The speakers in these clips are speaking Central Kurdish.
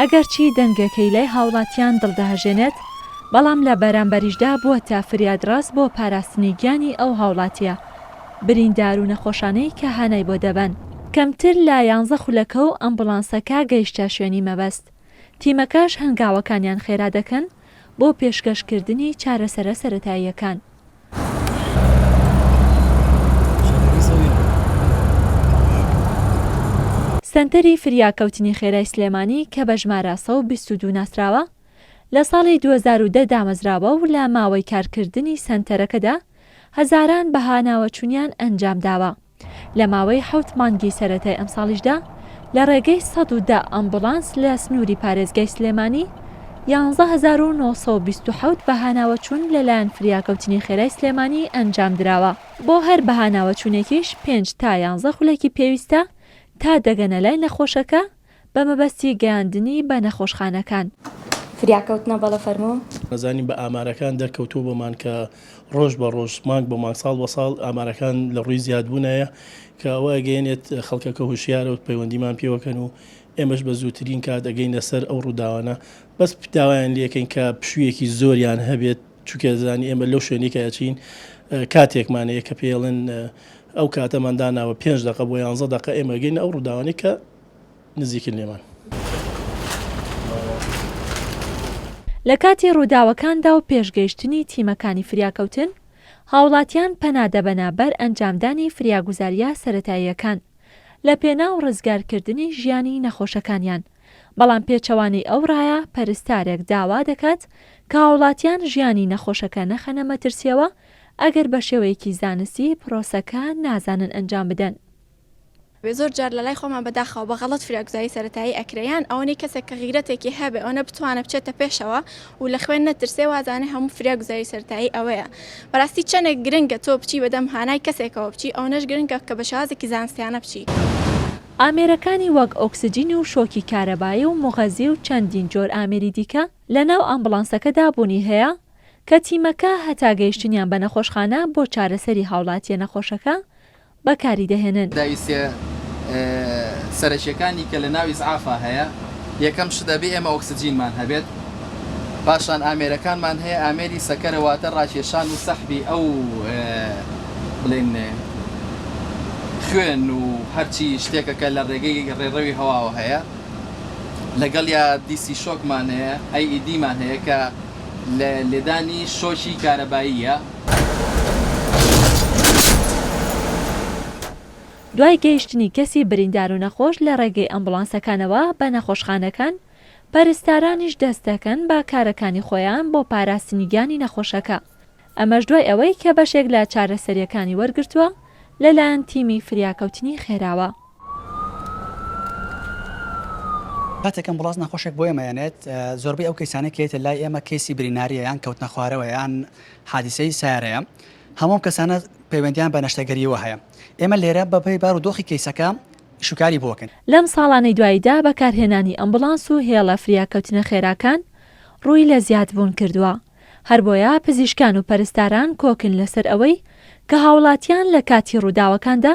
ئەگەرچی دەنگەکەی لای هاوڵاتیان دڵ دەهەژێنێت، بەڵام لە بەرامبەریشدا بووەتە فریادڕەس بۆ پاراستنی گیانی ئەو هاوڵاتییە بریندار و نەخۆشانەی کە هانای بۆ دەبەن. کەمتر لە یانزە خولەکە و ئەمبوڵانسەکە گەیشتە شوێنی مەبەست، تیمەکەش هەنگاوەکانیان خێرا دەکەن بۆ پێشکەشکردنی چارەسەرە سەرەتاییەکان. سەنتەری فریاکەوتنی خێرای سلێمانی کە بە ژمارە 122 ناسراوە، لە ساڵی 2010 دامەزراوە و لە ماوەی کارکردنی سەنتەرەکەدا هەزاران بەهاناوەچونیان ئەنجامداوە. لە ماوەی حەوت مانگی سەرەتای ئەمساڵیشدا لە ڕێگەی 110 ئەمبوڵانس لە سنووری پارێزگای سلێمانی 11927 بەهاناوەچوون لەلایەن فریاکەوتنی خێرای سلێمانی ئەنجامدراوە. بۆ هەر بەهاناوەچوونێکیش پێنج تا یانزە خولەکی پێویستە تا دەگەنە لای نەخۆشەکە بە مەبەستی گەیاندنی بە نەخۆشخانەکان. فریاکەوتنە بەڵێ فەرموو. ئەزانین بە ئامارەکان دەرکەوتووە بۆمان کە ڕۆژ بە ڕۆژ، مانگ بە مانگ، ساڵ بە ساڵ ئامارەکان لە ڕووی زیادبوونایە کە ئەوە ئەگەیەنێت خەڵکەکە هۆشیارە و پەیوەندیمان پێوەکەن و ئێمەش بە زووترین کات ئەگەینە سەر ئەو ڕووداوانە بەس داوایان لێکەین کە پشوویەکی زۆریان هەبێت چونکە زانی ئێمە لەو شوێنەی کە ئەچین کاتێکمان هەیە کە پێڵێن ئەو کاتەمان داناوە پێنج دەقە بۆ یانزە دەقە ئێمە گەینە ئەو ڕووداوانەی کە نزیکن لێمان. لە کاتی ڕووداوەکاندا و پێش گەیشتنی تیمەکانی فریاکەوتن، هاوڵاتیان پەنا دەبەنە بەر ئەنجامدانی فریاگوزارییە سەرەتاییەکان لە پێناو ڕزگارکردنی ژیانی نەخۆشەکانیان، بەڵام پێچەوانەی ئەو ڕایە پەرستارێک داوا دەکات کە هاوڵاتیان ژیانی نەخۆشەکە نەخەنە مەترسییەوە ئەگەر بە شێوەیەکی زانستی پرۆسەکە نازانن ئەنجام بدەن. زۆر جار لەلای خۆمان بەداخەوە بە غەڵەت فریاگوزاری سەرەتایی ئەکرێ یان ئەوەنەی کەسێک کە غیرەتێکی هەبێ ئەوەنە بتوانێ بچێتە پێشەوە و لە خوێن نەترسێ وازانێ هەموو فریاگوزاری سەرەتایی ئەوەیە بەڕاستی چەندێک گرنگە تۆ بچی بەدەم هانای کەسێکەوە بچی ئەوەنەش گرنگە کە بە شێوازێکی زانستیانە بچی. ئامێرەکانی وەک ئۆکسجین و شۆکی کارەبایی و موغەزی و چەندین جۆر ئامێری دیکە لەناو ئامبوڵانسەکەدا بوونی هەیە کە تیمەکە هەتا گەیشتنیان بە نەخۆشخانە بۆ چارەسەری هاوڵاتییە نەخۆشەکە بەکاری دەهێنن. پێداویستیە سەرەکیەکانی کە لە ناو ئیسعافا هەیە، یەکەم شت ئەبێ ئێمە ئۆکسجینمان هەبێت، پاشان ئامێرەکانمان هەیە، ئامێری سەکەرە واتە ڕاکێشان و سەحبی ئەو بڵێین خوێن و هەرچی شتێکە کە لە ڕێگەی ڕێڕەوی هەواوە هەیە، لەگەڵیا DC shock مان هەیە، AED مان هەیە کە لە لێدانی شۆکی کارەباییە. دوای گەیشتنی کەسی بریندار و نەخۆش لە ڕێگەی ئەمبوڵانسەکانەوە بە نەخۆشخانەکان، پەرستارانیش دەست دەکەن بە کارەکانی خۆیان بۆ پاراستنی گیانی نەخۆشەکە، ئەمەش دوای ئەوەی کە بەشێک لە چارەسەرییەکانی وەرگرتووە لەلایەن تیمی فریاکەوتنی خێراوە. کاتێک ئەمبوڵانس نەخۆشێک بۆ ئێمە یەنێت، زۆربەی ئەو کەیسانەی کە یەتە لای ئێمە کەیسی برینارییە یان کەوتنەخوارەوە یان حادیسەی سەیارەیە، هەموو ئەم کەسانە پەیوەندیان بە نەشتەرگەرییەوە هەیە، ئێمە لێرە بەپێی بار و دۆخی کەیسەکە شوکاری بۆ ئەکەین. لەم ساڵانەی دواییدا بەکارهێنانی ئەمبوڵانس و هێڵە فریاکەوتنە خێراکان ڕووی لە زیادبوون کردووە، هەربۆیە پزیشکان و پەرستاران کۆکن لەسەر ئەوەی کە هاوڵاتیان لە کاتی ڕووداوەکاندا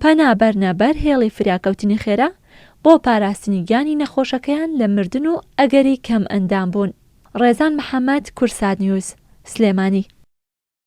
پەنا بەرنە بەر هێڵی فریاکەوتنی خێرا بۆ پاراستنی گیانی نەخۆشەکەیان لە مردن و ئەگەری کەم ئەندام بوون. ڕێزان محەمەد، کوردسات نیوز، سلێمانی.